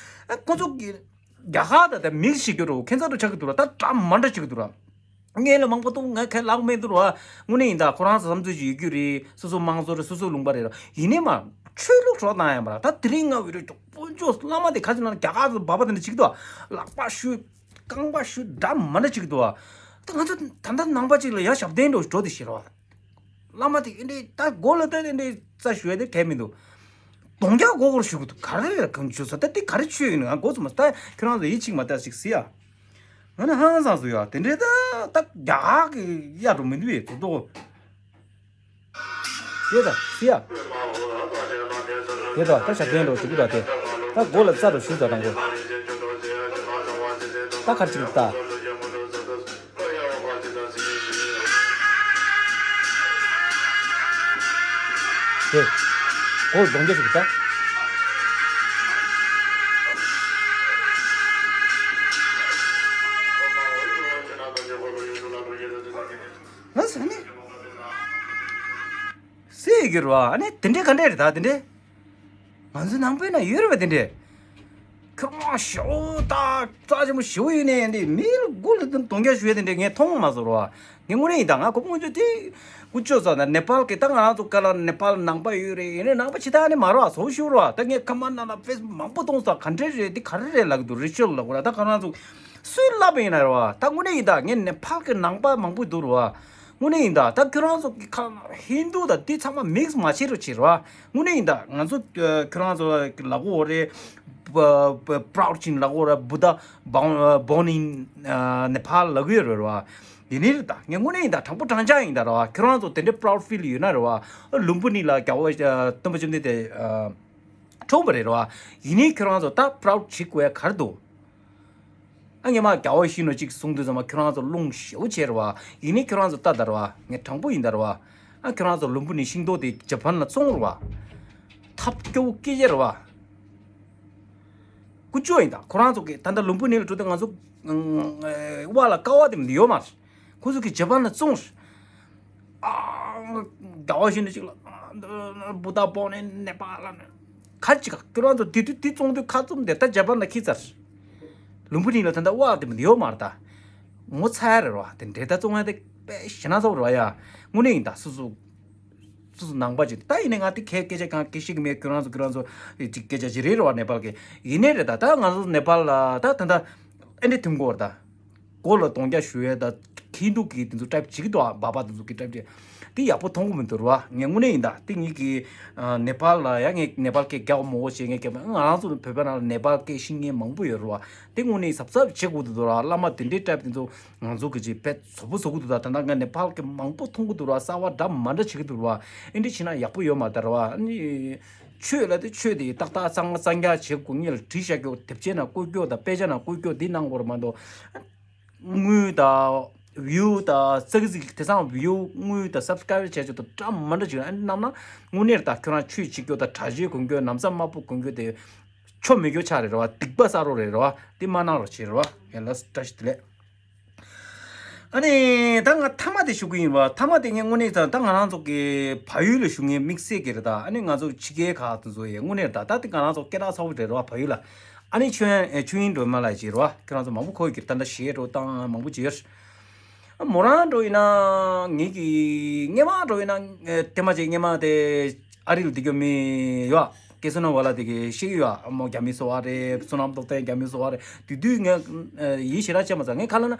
ཨ་ཁོ་ཚོ་གི་རྒྱ་གར་དང་དེ་མིག་སི་བྱེད་རྒྱུ་འགྲོ། ཁྱད་མཚར་དུ་ཆགས་ཀྱི་འདུག་ར། ད་འདྲ་མ་འདྲ་བྱེད་ཀྱི་འདུག་ར། ངས་ལ་མང་པོ་འདུག་ང་ཁས་ལེན་མེད་འདུག་ར། དངོས་གནས་ཡིན་ད། ཁོ་རང་ཚོ་བསམ་ཚུལ་ཅིག་ཡོད་རྒྱུ་རེད། སོ་སོ་དམངས་གཙོ་རེད། སོ་སོ་ལུང་པ་རེད་ར། ཡིན་ནའི་མ་ཆོས་ལུགས་སྲོག་བཏང་ཡ་མ་ར། ད་དེ་རིང་ང་འོས་རེད། དཀོན་མཆོག་བླ་མ་དེ་ཁ་ཅིག་ན་རྒྱ་གར་ཚོ་བབ་པ་དེ་འདྲ་བྱེད་ཀྱི་འདུག་ལག་པ་གཞུས། རྐང་པ་གཞུས། འདྲ་མ་འདྲ་བྱེད་ཀྱི་འདུག་ད་ང་ཚོ་ད་ལྟ་ནང་པ་ཅིག་ལ་ཡ་ཞབས་བརྟན་འགྲོ་འགྲོ་དེ་ཤེས་ར་བ། བླ་མ་དེ་ཨེ་འདྲའི་ད་མགོ་ལ་ད་ཨེ་འདྲའི་རྩ་ཞུ་ཡ་དེ་གལ་མི་འདུག་གདོང་རྒྱག་མགོ་སྐོར་ཞུ་གི་འདུག་ག་རེ་རེད་གང་ཆོས་ས། ད་དེ་ག་རེ་ཆོས་ཡིན་ནོ། ང་མགོ་ཚོས་མ། ད་ཁྱོད་རང་ཚོ་ཡིད་ཆེས་མ་ད་ཞིག་ཟེར་ཡ། ང་ནི་ཧང་སངས་སོང་ཡ། དེ་འདྲའི་ད་ད་རྒྱ་གར་གི་ཡ་འགྲོ་མི་འདུག་ཡེ་དོ་དོ། དེ་ད་ཟེར་ཡ། དེ་ད་ད་ཞབས་བརྟན་འགྲོ་ཞུ་གི་འདུག་དེ་ད་མགོ་ལ་རྩ་འགྲོ་ཞུ་ད་དང་པོ། ད་ག་རེ་བྱེད་ཀྱི་འདུག་ད། དེ། གོ་གདོང་རྒྱག་ཞིག་ད། ང་ཟ་ནི། སེ་གི་ར་བ། ཨ་ནི་དེ་འདྲའི་ག་འདྲ་རེད་ད་དེ་འདྲའི། ང་ཚོ་ནང་པའི་ནང་ཡོད་རེད་པ་དེ་འདྲས། ཁྱོད་རང་ཞེ་པོ་ད་རྩ་ཆེན་པོ་ཞེ་པོ་ཡིན་ནས་འདི་མི་ལ་མགོ་ལ་དུང་དུང་རྒྱ་ཞུ་ཡ་དེ་འདྲས་ངས་མཐོང་མ་སོང་ར། ངས་དངོས་གནས་ཡིན་ད། ང་ཁོ་དངོས་ཆོས་དེ་དཀོན་མཆོག་ས་ད་ནེ་པཱལ་གི། ད་ང་རང་ཚོ་ག་ལ་ནེ་པཱལ་ནང་པ་ཡོད་རེད། ཡིན་ནའི་ནང་པ་ཇི་ལྟར་ནི་མ་རེད་བ། བཟོ་ཞུ་ར་བ། ད་ངས་ཁ་མ་ན་ལ་ཕེ་སི་བུག་མང་པོ་མཐོང་ས། ག་འདྲས་རེད་འདི། ག་རེ་རེད་ལབ་གི་འདུག་རི་ཅར་ལབ་དགོས་ར། ད་ཁོ་རང་ཚོ་སུས་ལབ་པ་ཡིན་ན་ར་བ། ད་དངོས་གནས་ཡིན་ད། ངས་ནེ་པཱལ་གི་ནང་པ་མང་པོ་འདུག་ར་བ། དངོས་གནས་ཡིན་ད། ད་ཁྱོད་རང་ཚོ་གི་ཁ་ཧིན་དུ་དང་དེ་ཚང་མ་མིག་སི་མ་བྱེད་རོགས་བྱེད་རོགས། དངོས་གནས་ཡིན་ད། ང་ཚོ་ཁྱོད་རང་ཚོ་ལབ་གོ་རེད། པ་པ་པ་རའུཌ་ཅིང་ལབ་གོ་རེད། བུ་དྷ་བོར་བོརན་ཨིན་ནེ་པཱལ་ལབ་གི་ཡོད་རེད་ར། ཡིན་ནི་རེད་ད། ངས་དངོས་གནས་ཡིན་ད། དྲང་པོ་དྲང་བཞག་ཡིན་ད་ར། ཁྱོད་རང་ཚོ་དེ་འདྲའི་པ་རའུཌ་ཕིལ་ཡོད་ན་ར་བ། ལུམ་བི་ནི་ལ་རྒྱལ་བ་སྟོན་པ་བཅོམ་ལྡན་འདས་འཁྲུངས་པ་རེད་ར་བ། ཡིན་ནི་ཁྱོད་རང་ཚོ་ད་པ་རའུཌ་བྱེད་དགོས་ཡ་ག་རེ་འདུག་ཨ་ངས་མ་རྒྱལ་བ་ཡིད་བཞིན་ནོར་བུ་ཅིག་གསུང་དུས་ཙམ་པ་ཁྱོད་རང་ཚོ་རླུང་ཞེ་པོ་བྱས་རེད་བ། ཡིན་ནའི་ཁྱོད་རང་ཚོ་ལྟ་ད་རེད་བ། ངས་དྲང་པོ་ཡིན་ད་རེད་བ། ཨ་ཁྱོད་རང་ཚོ་ལུམ་བི་ནི་ཤིང་ཏོག་དེ་ཇ་པན་ལ་བཙོང་རེད་བ། ཐབས་སྐྱོ་བོ་སྐད་ཆ་རེད་བ། ཀུ་ཅོ་ཡིན་ད། ཁོ་རང་ཚོ་གི་ད་ལྟ་ལུམ་བི་ནི་ལ་འགྲོ་དུས་ང་ཚོ་ཨ་བ་ལ་ཀ་བ་དེ་མི་ཡོད་མ་རེད། ཁོ་ཚོ་གི་ཇ་པན་ལ་བཙོང་རེད། ཨ། རྒྱལ་བ་ཞིག་ནས་ཅིག་ལ། བུ་དྷ་བོརན་ཨིན་ནེ་པཱལ་ལ་ནས། ཁ་ཅིག་ཁྱོད་རང་ཚོ་དེ་དུས་དེ་བཙོང་དུས་ཁ་བཙུམ་དེ་ད་ཇ་པན་ལ་ཁྱེར་ཚར། ལུམ་བི་ནི་ལ་ད་ལྟ་དབང་དེ་མི་ཡོད་མ་རེད་ད། ངོ་ཚ་ཡ་རེད་རོ། དེ་འདྲའི་ད་བཙོང་ཡ་དེ་དཔེ་ཞེ་ན་ཚ་བོ་རེད་བ་ཡ། དངོས་གནས་ཡིན་ད། སོ་སོ་སོ་སོ་ནང་པ་ཅིག་ད་ཡིན་ནའི་ང་དེ་ཁའི་སྐད་ཆ་གང་སྐད་ཤེས་ཀྱི་མེད། ཁྱོད་རང་ཚོ་ཁྱོད་རང་ཚོ་ཅིག་སྐད་ཆ་ཅིག་རེད་རེད་བ། ནེ་པཱལ་གི་ཡིན་ནའི་རེད་ད། ད་ང་ཚོ་ནེ་པཱལ་ལ་ད་ད་ད་ཨེ་འདྲས་ཐུམ་གོ་རེད་ད། མགོ་ལ་གདོང་རྒྱག་ཞུ་ཡས་ད། ཧིན་དུ་གི་དེ་ཚོ་ཊའིབ་བྱེད་ཀྱི་འདུག་ཨ། བ་བ་དེ་ཚོ་གི་ཊའིབ་བྱེད། དེ་ཡག་པོ་མཐོང་གི་མི་འདུག་ར་བ། ངས་དངོས་གནས་ཡིན་ད། དེ་ངེད་ཀྱི་ཨ་ནེ་པཱལ་ལ་ཡ། ངས་ནེ་པཱལ་སྐད་རྒྱག་མོ་བོ་བྱས། ངས་སྐད་པ། ང་རང་ཚོ་བོད་པ་ནང་ལ་ནེ་པཱལ་སྐད་ཤེས་མཁན་མང་པོ་ཡོད་ར་བ། དེ་དངོས་གནས་གཟབ་གཟབ་བྱེད་དགོས་འདུག་ར། བླ་མ་དེ་འདྲའི་ཊའིབ་དེ་ཚོ་ང་ཚོ་གི་ཅིག་དཔེ་བཟོ་པོ་བཟོ་གི་འདུག་ད། ད་ལྟ་ང་ནེ་པཱལ་གི་མང་པོ་མཐོང་གི་འདུག་ར་བ། གསར་བ་འདྲ་མ་འདྲ་བྱེད་ཀྱི་འདུག་ར་བ། ཨེ་འདྲ་བྱས་ན་ཡག་པོ་ཡོད་མ་རེད་ད་ར་བ། ཨ་ནི་ཆོས་ལ་དེ་ཆོས་དེ་ཏག་ཏག་གཙང་མ་གཙང་རྐྱང་བྱེད་དགོས། ངེད་ལ་བྲིས་བཞག་རྒྱུ། དེབ་ཆའི་ནང་བཀོད་རྒྱུ་དང་དཔེ་ཆ་ནང་བཀོད་རྒྱུ་འདི་གནང་དགོས་རེད་མ་གཏོགས། དངུལ་དང་བིའུ་དང་ཙག་ཙིག་དེང་སང་བིའུ་དངུལ་དང་སབ་སི་ཀ་རེབ་བྱས་ཆོག་ཏུ་འདྲ་མ་འདྲ་བྱེད་ཀྱི་ཡོད། ཨ་ནི་གནང་ན་དངོས་གནས་ད་ཁྱོད་རང་ཆོས་བྱེད་རྒྱུ་དང་གྲྭ་ཆས་གོན་རྒྱུ། ན་བཟའ་དམར་པོ་གོན་རྒྱུ་དེ་ཆོ་མེད་རྒྱུ་ཆགས་རེད་ར་བ། སྡིག་པ་བསགས་རོགས་རེད་ར་བ། དེ་མ་གནང་རོགས་བྱེད་ར་བ། ཡ་ལགས་སོ། བཀྲ་ཤིས་བདེ་ལེགས། ཨ་ནི་ད་ང་མཐའ་མ་དེ་ཞུ་གི་ཡིན་པ། མཐའ་མ་དེ་ངས་དངོས་གནས་ད་ད་ང་རང་ཚོ་གི་བལ་ཡུལ་ལ་བཞུགས་མཁན་དམིགས་བསལ་གྱི་རེད་ད། ཨ་ནི་ང་ཚོ་ཕྱི་རྒྱལ་ཁག་དེ་ཚོ་ཡི་དངོས་གནས་ད་ད་དེ་ང་རང་ཚོ་སྐད་གྲགས་ཚ་བོ་རེད་ར་བ། བལ་ཡུལ་ལ། ཨ་ནི་ཆོས་ཨེ་ཆོས་དབྱིངས་སྒྲོལ་མ་ལགས་ཅིག་རེད་བ། ཁྱེད་རང་ཚོ་མང་པོ་གོ་ཡོད་ཀྱི་རེད། ད་ལྟ་གཞས་འགྲོ་སྟངས་མང་པོ་ཅིག་ཡོད། མོ་རང་འགྲོ་ཡིན་ན་ངེད་ཀྱི་སྔས་མ་འགྲོ་ཡིན་ན་ཨེ་ཐེངས་མ་ཅིག་སྔས་མ་དེ་ཨ་རི་ལ་བསྡད་རྒྱུ་མི་ཡོད། ཀེ་སོ་ནོ་ཝ་ལ་དེ་གི་ཤེས་ཀྱི་ཡོད། མོ་རྒྱ་མི་བཟོ་བ་རེད། བསོད་ནམས་སྟོབས་ལྡན་རྒྱ་མི་བཟོ་བ་རེད། དུས་དུས་ངས་ཨེ་ཡིད་ཞེ་དྲག་བྱས་མ་ཚར། ངས་ག་ལབ་ན།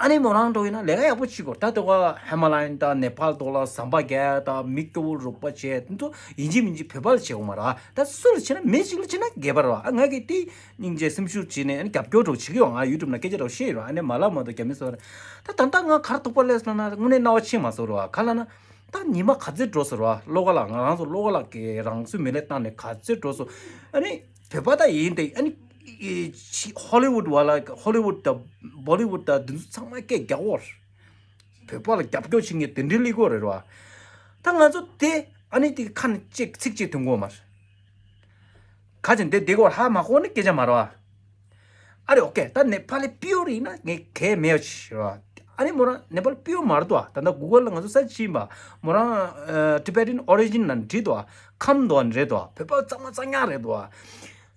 ཨ་ནི་མོ་རང་འགྲོ་ཡིན་ན་ལས་ཀ་ཡག་པོ་བྱེད་དགོས། ད་དེ་ག་ཧི་མ་ལ་ཡན་དང་ནེ་པཱལ་ཐོག་ལ་ཟམ་པ་རྒྱག་ཡ་དང་མི་སྐྱོ་བོ་རོགས་པ་བྱས། འདི་ཚོ་ཡིན་གཅིག་མིན་གཅིག་བོད་པ་ལ་བྱེད་དགོས་མ་རེད། ད་སུ་ལ་བྱེད་ན། མི་གཅིག་ལ་བྱེད་ན་རྒྱལ་བ་རེད་བ། ཨ་ང་གིས་དེ་སྙིང་རྗེ་སེམས་ཤུགས་བྱས་ནས་ཨ་ནི་རྒྱབ་སྐྱོར་འདྲ་བོ་བྱེད་ཀྱི་ཡོད། ང་ཡུ་ཊུབ་ནང་སྐད་ཆ་འདྲ་བོ་བཤད་ཡོད་ར། ཨ་ནི་མ་ལབ་མ་གཏོགས་རྒྱ་མི་བཟོ་བ་རེད། ད་ད་ལྟ་ང་ག་རེ་དོགས་པ་སླེབས་སོང་ན་དངོས་གནས་རྣ་བ་ཆད་མ་སོང་ར་བ། ག་ལབ་ན། ད་ཉི་མ་ག་ཚོད་འགྲོ་སོང་ར་བ། བློ་དགའ་ལགས། ང་རང་ཚོ་བློ་དགའ་ལགས་ཀྱིས་རང་སོའི་མི་ལས་བཏང་ནས་ག་ཚོད་འགྲོ་སོང་། ཨ་ནི་བོད་པ་ད་ཡིན་ཏེ་ཨ་ནི། ཨེ་ཕྱི་ཧོ་ལི་ཝུད་བ་ལ་ཧོ་ལི་ཝུད་དང་བོ་ལི་ཝུད་དང་འདི་ཚོ་ཚང་མ་སྐད་རྒྱག་གོ་རེད། བོད་པ་ལ་རྒྱབ་སྐྱོར་བྱེད་མཁན་དེ་འདྲའི་ལི་གོ་རེད་བ། ད་ང་ཚོ་དེ་ཨ་ནི་དེ་ཁ་ནས་ཅིག་ཚིག་གཅིག་ཐོན་གོ་མ་རེད། ཁ་ཅིག་འདི་འདི་གོ་ཧ་མ་གོ་ནི་སྐད་ཆ་མ་རེད་བ། ཨ་རེ་ཨོ་ཀེ། ད་ནེ་པ་ལི་པིའུར་ཡིན་ན་ངས་གལ་མེད་ཅི་རེད་བ། ཨ་ནི་མོ་རང་ནེ་པ་ལི་པིའུར་མ་རེད་དོ། ད་ལྟ་གུ་གལ་ལ་ང་ཚོ་སར་ཆི་ཡིན་པ། མོ་རང་ཨ་Tibetan origin ན་འབྲི་དོ། ཁམས་དོ་རེད་དོ། བོད་པ་གཙང་མ་གཙང་རྐྱང་རེད་དོ། ཨ་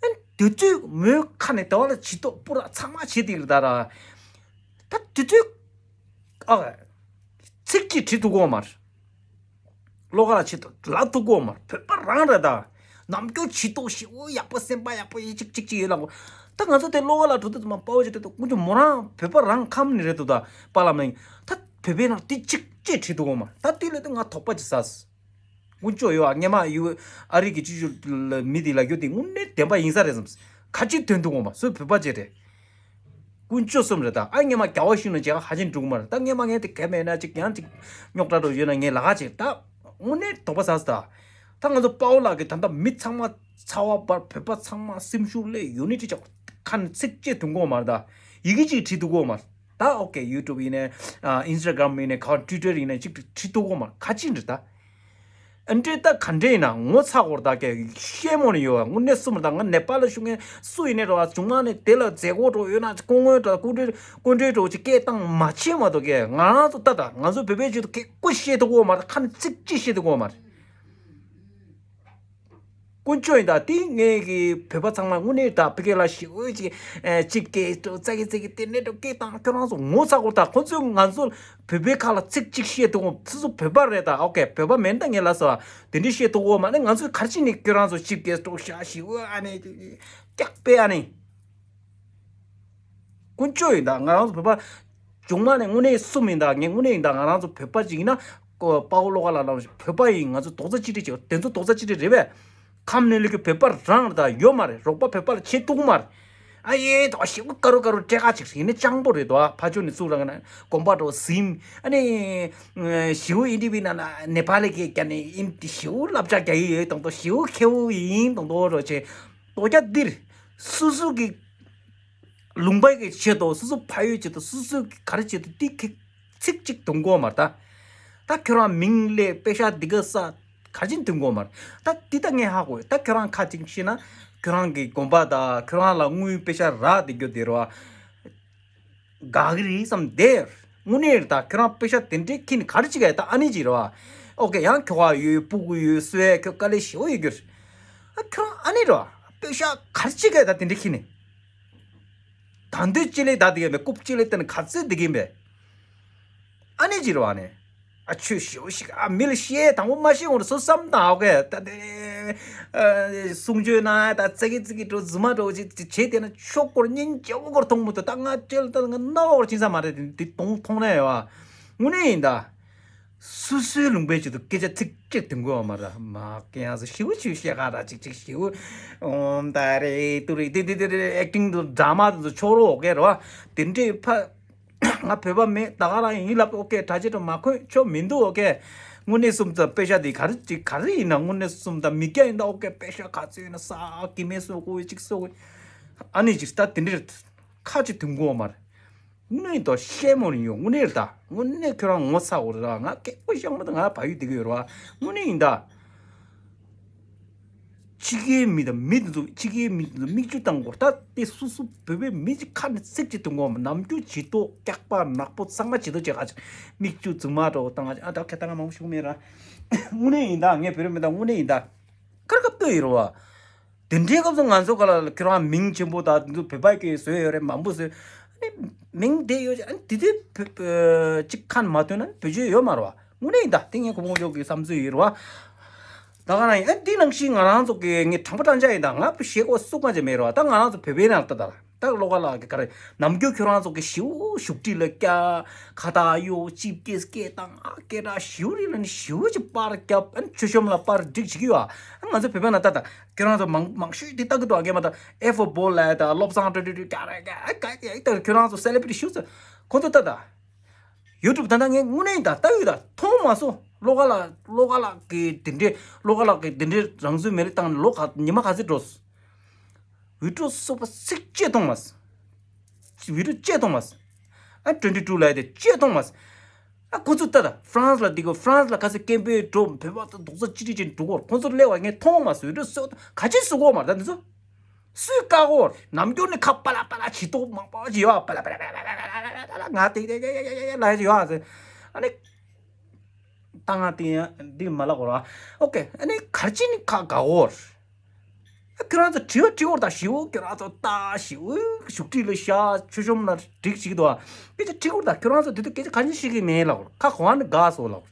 ནི་དུས་ཚོད་མོའི་ཁ་ནས་དེ་བ་ལ་ཇུས་གཏོགས་པུ་ར་ཚང་མ་བྱེད་དེ་རེད་ད་ར། ད་དུས་ཚོད་ཨ་ཚིག་གཅིག་བྲིས་ཐུབ་གོ་མ་རེད། བློ་ཁ་ལ་ཆེད་དུ་ལབ་ཐུབ་གོ་མ་རེད། བོད་པ་རང་རེད་ད། ནམ་རྒྱུན་ཇུས་གཏོགས་ཞེ་པོ་ཡག་པོ་སེམས་པ་ཡག་པོ་ཡིན་གཅིག་གཅིག་གཅིག་ཡིན་ལ་གོ། ད་ང་ཚོ་དེ་བློ་ཁ་ལ་འགྲོ་དུས་ཙམ་པ་དཔའ་བོ་ཅིག་འགྲོ་དུས་དཀོན་མཆོག་མོ་རང་བོད་པ་རང་ཁམས་ནས་རེད་འདུག་ད། པཱ་ལགས་མིང་ད་བོད་པའི་ནང་དེ་གཅིག་གཅིག་བྲིས་ཐུབ་གོ་མ་རེད། ད་དེ་ལས་དུ་ང་དོགས་པ་ཅིག་ཟ། དཀོན་མཆོག་ཡོད་ཨ། སྔས་མ་ཡུ་ཨ་རི་གི་སྤྱི་ཚོགས་ལ་མི་དེ་ལ་རྒྱུ་དེ་དངོས་གནས་བདེན་པ་ཡིན་ས་རེད་བསམ། ཁ་ཅིག་དོན་དུ་འོང་བ་སུ་བོད་པ་ཅིག་རེད། དཀོན་མཆོག་གསུམ་རེད་ད། ཨ་སྔས་མ་རྒྱལ་བ་ཤུལ་ནས་མཇལ་ཁ་ཧ་ཅང་འགྲོ་གི་མ་རེད། ད་སྔས་མ་ངས་དེ་གལ་མེད་ན་ཅིག་ཡང་ཅིག་རྙོག་དྲ་འགྲོ་ཡོད་ན་ངས་ལ་ཁ་ཅིག་ད་དངོས་གནས་དོགས་པ་ཟ་སོང་ད། ད་ང་ཚོ་དཔའ་བོ་ལགས་ཀྱིས་ད་ལྟ་མི་ཚང་མ་ཚ་བ་འབར། བོད་པ་ཚང་མ་སེམས་ཤུགས་སླེབས་ཡོད་ནི་ཅིག་ཅག་ཁ་ནས་ཚིག་གཅིག་ཐོན་གོ་མ་རེད་ད། ཡི་གེ་གཅིག་བྲིས་ཐུབ་གོ་མ་རེད། ད་ཨོ་ཀེ་ཡུ་ཊུབ་ཡིན་ནའི་ཨིན་སི་ཊ་གྷ་རམ་ཡིན་ནའི་ག་ཊུ་ཝི་ཊར་ཡིན་ནའི་གཅིག་བྲིས་ཐུབ་གོ་མ་རེད། ཁ་ཅིག་འདྲི་ད། ཨ་འདྲེ་ད་ག་འདྲེ་ཡིན་ན་ངོ་ཚ་གོ་རེད་ད། ཀྱེ་ཤེས་མོ་ནི་ཡོད་བ། དངོས་གནས་གསུམ་རེད་ད། ང་ནེ་པ་ལ་བཞུགས་མཁན་སུ་ཡིན་ནའི་རེད་བ། བྱུང་མ་ནས་དེ་ལ་མཛད་སྒོ་འགྲོ་ཡོད་ན་སྐུ་ངོ་དང་སྐུ་མགྲོན་སྐུ་མགྲོན་འགྲོ་ཅིག་སྐད་བཏང་མ་བྱེད་མ་གཏོགས། ཀྱེ་ང་རང་ཚོ་ད་ད་ང་ཚོ་བོད་པའི་ཆེད་དུ་སྐད་སྐུ་བཤད་ཐུབ་གོ་མ་རེད། ཁ་ནས་ཚིག་གཅིག་བཤད་ཐུབ་གོ་མ་རེད། དཀོན་མཆོག་ཡིན་ད། དེ་ངས་ཀྱི་བོད་པ་ཚང་མ་དངོས་གནས་ད་ཕ་གི་ལ་ཞེ་པོ་ཅིག་ཨེ་ཅིག་སྐད་ཙག་གི་ཙག་གི་དེ་ནས་འགྲོ་སྐད་བཏང་། ཁྱོད་རང་ཚོ་ངོ་ཚ་གོ་ད། ཁོ་ཚོས་ང་ཚོ་བོད་པའི་ཁ་ལ་ཚིག་གཅིག་བཤད་ཐུབ་གོ། སུ་སུ་བོད་པ་རེད་ད། ཨོ་ཀེ་བོད་པ་མིན་ད་ངས་ལབ་སོང་། དེ་འདྲས་བཤད་ཐུབ་གོ་མ་ནི་ང་ཚོས་ག་རེ་བྱས་ནས་ཁྱོད་རང་ཚོ་ཅིག་སྐད་སྒྲོག་ཤ་ཞེ་པོ་ཨ་ནི་སྐྱག་པས་ཨ་ནི། དཀོན་མཆོག་ཡིན་ད། ང་རང་ཚོ་བོད་པ་བྱུང་མ་ནས་དངོས་གནས་གསུམ་ཡིན་ད། ངས་དངོས་གནས་ཡིན་ད། ང་རང་ཚོ་བོད་པ་ཅིག་ཡིན་ན་ཀོ་དཔའ་བོ་བློ་དགའ་ལགས་ལ་བོད་པ་ཡིན། ང་ཚོ་རྡོག་རྩ་གཅིག་སྒྲིལ་བྱེད། དེ་ཚོ་རྡོག་རྩ་གཅིག་སྒྲིལ་རེད་པས། ཁམས་ནས་ལུས་ཀྱི་བོད་པ་རང་རེད་ད། ཡོད་མ་རེད། རོགས་པ་བོད་པ་ལ་བྱེད་ཐུབ་མ་རེད། ཨ་ཡེ་ད་ཞེ་པོ་དཀར་རོ་དཀར་རོ་སྤྲད་ཁ་ཅིག་ཡིན་ན་སྤྱང་པོ་རེད་དོ། ཕ་ཆོས་ནས་ཚུར་རང་ན་གོམ་པ་འགྲོ་ཟིན། ཨ་ནི་ཞེའུ་ཨིན་ཏི་བི་ན་ན་ནེ་པ་ལི་གི་ཀྱ་ནི་ཨིན་ཞེའུ་བསླབ་བྱ་རྒྱག་ཡི་ཡོད་དང་དོ། ཞེའུ་ཁེའུ་ཡིན་དང་དོ་རོ་ཆེ། དོ་རྒྱ་འདིར་སུ་སུ་གི་ལུང་པའི་གི་ཆེད་དུ། སུ་སུ་ཕ་ཡུལ་ཆེད་དུ། སུ་སུ་གི་ག་རེ་ཆེད་དུ་འདི་ཁེ་ཚིག་གཅིག་འདོན་གོ་མ་རེད་ད། ད་ཁྱོད་རང་མིང་ལས་པེ་ཤ་འདི་ག་ས་ག་ཅིག་འདོན་གོ་མ་རེད་ད། འདི་ད་ངས་ཧ་གོ། ད་ཁྱོད་རང་ཁ་ཅིག་ཤེས་ན་ཁྱོད་རང་གི་དགོན་པ་ད་ཁྱོད་རང་ལ་དངུལ་པེ་ཤ་རག་འདི་རྒྱུ་དེ་རོ། དགའ་གི་རེད་བསམ་བསྡད། དངོས་གནས་རེད་ད། ཁྱོད་རང་པེ་ཤ་དེ་འདྲའི་ཁྱེར་ནས་ག་རེ་བྱེད་ག་ཡ། ད་ཨ་ནི་ཅིག་རེད་བ། ཨོ་ཀེ་ཡང་ཁྱོ་ག་ཡོད་སྤུ་གུ་ཡོད་གསོ་ཡ་ཁྱོད་དཀའ་ལས་ཞེ་པོ་ཡོད་རྒྱུ་རེད། ཨ་ཁྱོད་རང་ཨ་ནི་རེད་བ། པེ་ཤ་ག་རེ་བྱེད་ག་ཡ་ད་དེ་འདྲའི་ཁྱེར་ནས། ད་འདོད་ཅི་ལས་ད་དེ་ག་མེད། རྐུབ་ཅི་ལས་བཏོན་ནས་ག་ཚོད་དེ་གིན་པས། ཨ་ནི་ཅིག་རེད་བ་ནི། ཨ་ཆོས་ཞེ་པོ་ཞིག་ཨ་མི་ལ་བཤད་དང་པོ་མ་བཤད་འོང་རེད་སོ་བསམ་དང་ཨོ་ཀེ་ད་དེ། ཨ་གསུང་ཆོས་ན་ད་ཙི་གི་ཙི་གི་འགྲོ་རྫུན་མ་འགྲོ་ཅིག་བྱེད་དེ་ན་ཆོག་གོ་རེད། སྙིང་རྗེ་བོ་གོ་རེད། མཐོང་མི་ཐུབ། ད་ང་བྲེལ་ད་ང་རྣ་བ་གོ་རེད་ཅིང་ས་མ་རེད། དེ་དེ་གཏོང་མཐོང་ན་ཡོད་བ། དངོས་གནས་ཡིན་ད། སུ་སུའི་ལུང་པའི་ཆེད་དུ་སྐད་ཆ་ཚིག་གཅིག་འདོན་དགོས་བ་མ་རེད། མ་སྐད་ཡང་སུ་ཞེའུ་ཆུ་བཤད་ག་ར་ཅིག་ཅིག་ཞེའུ་ཨོམ་ད་རེད་ཏུ་རེད། དེ་དེ་དེ་དེ་ཨེག་ཊིང་དུ་ཌ་ར་མ་དུ་ཆོག་རོགས་ཨོ་ཀེ་རེད་བ། དེ་འདྲའི་ཕ། ང་བོད་པ་མེད། ད་ག་རང་ཡིན་ལབ། ཨོ་ཀེ་དྲ་རྒྱ་དུ་མ་འཁོད་ཆོག་མི་འདུག་ཨོ་ཀེ། དངོས་གནས་གསུམ་ཙམ་པེ་ཤ་དེ་ག་རེ་ཅིག་ག་རེ་ཡིན་ན་དངོས་གནས་གསུམ་ཙམ་མི་སྐྱ་ཡིན་ད། ཨོ་ཀེ་པེ་ཤ་ག་ཚོད་ཡིན་ན་ས་ཨ་ཀི་མེ་སོ་ཀོ་ཅིག་སོ་ཀོ་ཨ་ནི་ཅིག་ད་དེ་འདྲའི་ཁ་ཅིག་དུང་གོ་མར། དངོས་གནས་ཡིན་ད་ཤེས་མོ་ནི་ཡོད། དངོས་གནས་རེད་ད། དངོས་གནས་ཁྱོད་རང་ངོ་ཚ་འོ་རེད་ད། ང་སྐད་པོ་ཤང་མ་ད་ང་བ་ཡུལ་དེ་གི་ཡོད་རེད་བ། དངོས་གནས་ཡིན་ད། ཕྱི་རྒྱལ་མི་དང་མི་དེ་ཚོ་ཕྱི་རྒྱལ་མི་དེ་ཚོ་མིག་ཆུ་བཏང་གོ་ད། དེ་སུ་སུ་བོད་པའི་མི་ཅིག་ཁ་ནས་ཚིག་ཅིག་དུང་གོ་མ། ནམ་རྒྱུན་ཇི་ལྟོ་སྐྱག་པ་ནག་པོ་ཚང་མ་ཇི་ལྟོ་ཅིག་ཨ་ཅིག་མིག་ཆུ་རྫུན་མ་འགྲོ་བཏང་ཨ་ཅིག་ཨ་ད་ཁ་ད་ང་མང་པོ་ཞུ་མེད་ར། དངོས་གནས་ཡིན་ད། ངས་བོད་རིགས་མི་ད་དངོས་གནས་ཡིན་ད། ཁར་ཁ་ལྟོས་ཡོད་རེད་བ། དེ་འདྲའི་སྐབས་སུ་ང་ཚོ་ག་ལ་ཁྱོད་རང་མིང་ཆེན་པོ་དང་དེ་ཚོ་བོད་པ་གིས་བཟོས་ཡོད་རེད། མང་པོ་བཟོས། ཨ་ནི་མིང་དེ་ཡོད་ཅིག་ཨ་ནི་དེ་དུས་བོད་ཅིག་ཁ་ནས་མ་ཐོན་ན་བེད་སྤྱོད་ཡོད་མ་རེད་བ། དངོས་གནས་ཡིན་ད། དེ་ངས་གོ་བོང་ཅོག་གི་བསམ་ཚུལ་ཡིན་རེད་བ། ད་ག་རང་ཡིན། ཨ་འདི་ནང་བཞིན་ང་རང་ཚོ་གི་ངས་དྲང་པོ་དྲང་བཞག་ཡིན་ད། ང་བཤད་དགོས་སུ་གང་ཅི་མེད་རེད་བ། ད་ང་རང་ཚོ་བོད་པའི་ནང་ལ་ལྟ་ད་ར། ད་བློ་དགའ་ལགས་ཀྱིས་ག་རེ་ནམ་རྒྱུན་ཁྱོད་རང་ཚོ་གི་ཞེའུ་བཞུགས་ཁྲི་ལ་སྐྱ་ཁ་བཏགས་གཡོག་ཅིབ་སྐད་སྐད་བཏང་ཨ་སྐད་གྲགས་ཞེའུ་རི་ལ་ནི་ཞེའུ་ཅིག་པར་རྒྱབ། ཨ་ནི་མཆོད་གཤོམ་ལ་པར་སྒྲིག་བྱེད་ཀྱི་ཡོད་ཨ། ང་ཚོ་བོད་པའི་ནང་ད་ད་ཁྱོད་རང་ཚོ་མང་མང་ཤོས་དེ་ལྟ་གི་འདུག་ཨ། སྐད་མ་ད་ཨེ་ཧྥོ་བོ་ལ་ད་བློ་བཟང་ཀྲོ་ཀྲོ་ཀྲོ་ཀྲ་ར་ཀ་ཨ་ཀ་ཀ་ཨ་ད་ཁྱོད་རང་ཚོ་སེ་ལེ་བྷི་རི་ཊི་ཞེའུ་ཚོ་ཁོ་ཚོ་ད་ད་ཡུ་ཊུབ་ད་ད་ངས་དངོས་གནས་ད་ལྟ་ཡོད་ད་མཐོང་མ་སོང་། བློ་དགའ་ལགས་བློ་དགའ་ལགས་ཀྱི་དེ་འདྲའི་བློ་དགའ་ལགས་ཀྱི་དེ་འདྲའི་རང་བཙུན་མེ་རི་བཏང་ནས་ལོ་ག་ཉི་མ་ག་ཚོད་འགྲོ་སོང་། བི་ཌིའོ་སོགས་པ་ཚིག་གཅིག་མཐོང་མ་སོང་། བི་ཌིའོ་གཅིག་མཐོང་མ་སོང་། ཨ་ཊུ་ཝེན་ཊི་ཊུ་ལབ་ཡ་དེ་གཅིག་མཐོང་མ་སོང་། ཨ་ཁོ་ཚོ་ལྟ་ད་ཧྥ་རན་སི་ལ་འདི་གོ། ཧྥ་རན་སི་ལ་ཁ་སང་སྐད་འབོད་འགྲོ། བོད་པ་ཚོ་རྡོག་རྩ་གཅིག་སྒྲིལ་བྱས་འགྲོ་གོ། ཁོ་ཚོ་སླེབས་པ་ངས་མཐོང་མ་སོང་། བི་ཌིའོ་སོགས་ག་ཅི་བཟོ་གོ་མ་རེད། ད་འདི་ཚོ་སུས་བཀག་གོ། ནམ་རྒྱུན་ནས་ཁ་པ་ལ་པ་ལ་བྱེད་སྟངས་མང་པོ་ཅིག་ཡོད། པ་ལ་པ་ལ་པ་ལ་པ་ལ་ང་དེ་ཡ་ཡ་ཡ་ཡ་ལ་ཡོད། ཨ་ནི། ད་ང་དེ་ཡང་འདི་མ་ལབ་གོ་ར། ཨོ་ཀེ། ཨ་ནི་ག་རེ་བྱས་ནས་ཁ་བཀག་གོ། ཁྱོད་རང་ཚོ་དྲི་བ་དྲི་འོར་ད་ཞིའུ། ཁྱོད་རང་ཚོ་ད་ཞིའུ་བཞུགས་ཁྲི་ལ་ཤ་ཆུ་ཤོམ་ན་འགྲིག་ཞིག་འདུག་སྐད་ཆ་དྲི་འོར་ད། ཁྱོད་རང་ཚོ་དེ་དུས་སྐད་ཆ་ག་ནས་ཤེས་ཀྱི་མེད་ལབ། ཁ་གོང་ནས་དགའ་སོ་ལབ།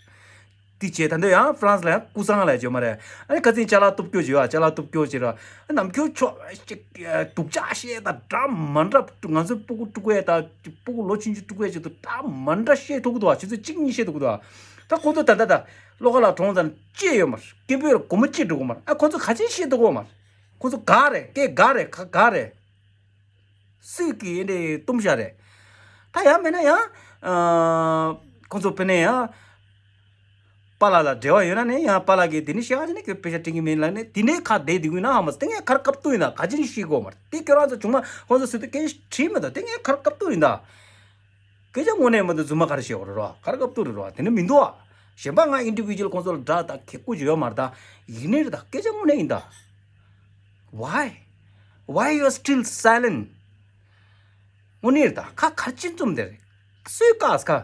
དེ་བྱས་ད་འདི་ཡང་ཧྥ་རན་སི་ལ་ཡང་ཀུ་སང་ལ་བརྗོད་མ་རེད། ཨ་ནི་ཁ་སང་ཅ་ལག་གཏུབ་སྐྱོ་བྱས་ཡོད། ཅ་ལག་གཏུབ་སྐྱོ་བྱས་ར། ནམ་ཁྱོད་ཆོ་ཅིག་སྡུག་ཅག་བཤད་ད་འདྲ་མ་འདྲ། ང་ཚོའི་སྤུ་གུ་ཕྲུ་གུ་ཡ་ད་སྤུ་གུ་ལོ་ཆུང་ཆུང་ཕྲུ་གུ་ཡ་ཅིག་ཏུ་འདྲ་མ་འདྲ་བཤད་ཐུབ་ཀྱི་འདུག་ཨ། ཆུ་ཚོད་གཅིག་གཉིས་བཤད་ཐུབ་ཀྱི་འདུག་ཨ། ད་ཁོ་ཚོ་ད་ད་ད་བློ་ཁ་ལ་གྲོངས་ཙང་ཅི་ཡོད་མ་རེད། སྐད་འབོད་ལ་སྒོར་མོ་གཅིག་འགྲོ་གི་མ་རེད། ཨ་ཁོ་ཚོ་ག་ཅི་བཤད་ཐུབ་ཀྱི་མ་རེད། ཁོ་ཚོ་དགའ་རེད། སྐད་དགའ་རེད། ཁ་དགའ་རེད། སུས་ཀྱིས་འདི་གཏུམ་བཞག་རེད། ད་ཡང་མེད་ན་ཡང་ཁོ་ཚོ་དཔེར་ན་ཡང་པཱ་ལགས་ལ་འབྲེལ་བ་ཡོད་ན་ནི་ཡང་པཱ་ལགས་ཀྱིས་དེ་ནི་བཤད་ཀྱི་ནི་ཁྱོད་དཔེ་ཆ་དྲན་གྱི་མེད་ལབ་ནི་དེ་ནས་ཁ་བདེ་དེ་ཀུན་ན་ཧ་མ་སོང་། དེ་ངས་ཁར་བཀབ་ཏུ་ཡིན་ད། ག་ཅི་ནི་ཤེས་གོ་མ་རེད། དེ་ཁྱོད་རང་ཚོ་ཆུང་མ་ཁོ་ཚོ་སུ་དུ་སྐད་ཆ་དྲིས་མེད་ད། དེ་ངས་ཁར་བཀབ་ཏུ་ཡིན་ད། སྐད་ཆ་དངོས་གནས་མ་གཏོགས་རྫུན་མ་ག་རེ་བཤད་གོ་རེད་རོ། ཁར་བཀབ་ཏུ་རེད་རོ། དེ་ནི་མི་འདུག་ཨ། གཞན་པ་ང་ཨིན་ཌི་བི་ཇུ་ཨལ་ཁོང་ཚོ་ལ་དགྲ་དང་གེགས་ཁུལ་ཅིག་ཡོད་མ་རེད་ད། ཡིན་ནི་རེད་ད། སྐད་ཆ་དངོས་གནས་ཡིན་ད། Why? Why you are still silent? དངོས་གནས་རེད་ད། ཁ་ཁར་ཅི་འཛོམས་དེ་རེད། སུས་བཀག་ཁ།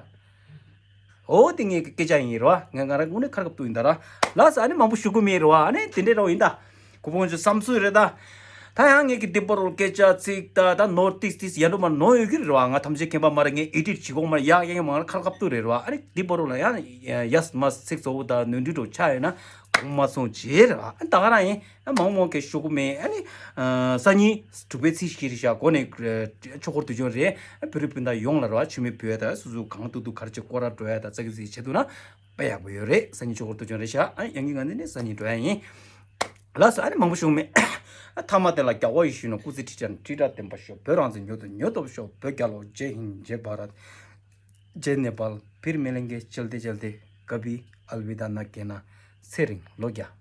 འོ་དེ་ངའི་སྐད་ཆ་ཡིན་རོ། ང་ང་རང་དངོས་གནས་ཁར་བཀབ་ཏུ་ཡིན་ད་ར། ལགས་སོ། ཨ་ནི་མང་པོ་ཞུ་གི་མེད་རོ། ཨ་ནི་དེ་འདྲའི་རོ་ཡིན་ད། གོ་བོང་ཅུ་བསམ་ཚུལ་རེད་ད། ད་ཡང་ངས་ཀྱི་འདི་པར་རོ་སྐད་ཆ་ཚིག་ད་ད་ནོར་ཏིག་ཏིག་ཡ་འགྲོ་མ་ནོར་ཡོད་ཀྱི་རེད་བ། ང་ཐམས་ཅད་མཁྱེན་པ་མ་རེད། ངས་ཨེ་ཌིཊ་བྱེད་དགོས་མ་རེད། ཡག་ཡག་མང་ཁར་བཀབ་ཏུ་རེད་བ། ཨ་ནི་འདི་པར་རོ་ལ་ཡང་ཡས་མ་ཚིག་གཙོ་བོ་ད་ནོར་འཁྲུལ་འགྲོ་ཆ་ཡོད་ན་དགོངས་མ་སོང་བྱེད་རེད་བ། ཨ་ནི་ད་ག་རང་ཡིན། ཨ་མང་མང་གི་ཤོག་གུ་མེད། ཨ་ནི་སང་ཉིན་དྲུག་པའི་ཚེས་བཞི་རེད་ཤག་གོ་ནས་ཆོས་འཁོར་དུས་ཆེན་རེད། བོད་རིགས་སྤུན་ཟླ་ཡོངས་ལ་རེད་བ། མཆོད་མེ་ཕུལ་ཡ་ད་སོ་སོ་གང་ཐུབ་ཐུབ་ག་རེ་བྱེད་སྐོར་ར་འགྲོ་ཡ་ད་ཙག་གི་ཙིག་བྱེད་ཐུབ་ན་དཔེ་ཡག་པོ་ཡོད་རེད། སང་ཉིན་ཆོས་འཁོར་དུས་ཆེན་རེད་ཤག་ཨ་ཡང་གི་ང་ནི་ནི་སང་ཉིན་འགྲོ་ཡ་ཡིན། ལགས་སོ། ཨ་ནི་མང་པོ་ཞུ་མེད། ཨ་ཐ་མ་དེ་ལ་རྒྱལ་བ་ཡིད་བཞིན་ནོར། སྐུ་ཚེ་ཁྲི་ཕྲག་ཁྲི་ཕྲག་བརྟན་པར་ཤོག་བོད་རང་བཙན་མྱུར་དུ་མྱུར་ཐོབ་ཤོག་བོད་རྒྱལ་ལོ། ཇེ་ཧིན་ཇེ་བྷ་རད། ཇེ་ནེ་པཱལ། ཕིར་མི་ལེན་གེ། ཅལ་ཏེ་ཅལ་ཏེ། ཀ་བྷི་ཨལ་ཝི་ད་ན་ཀེ་ན། ཚེ་རིང་ལོ་བརྒྱ།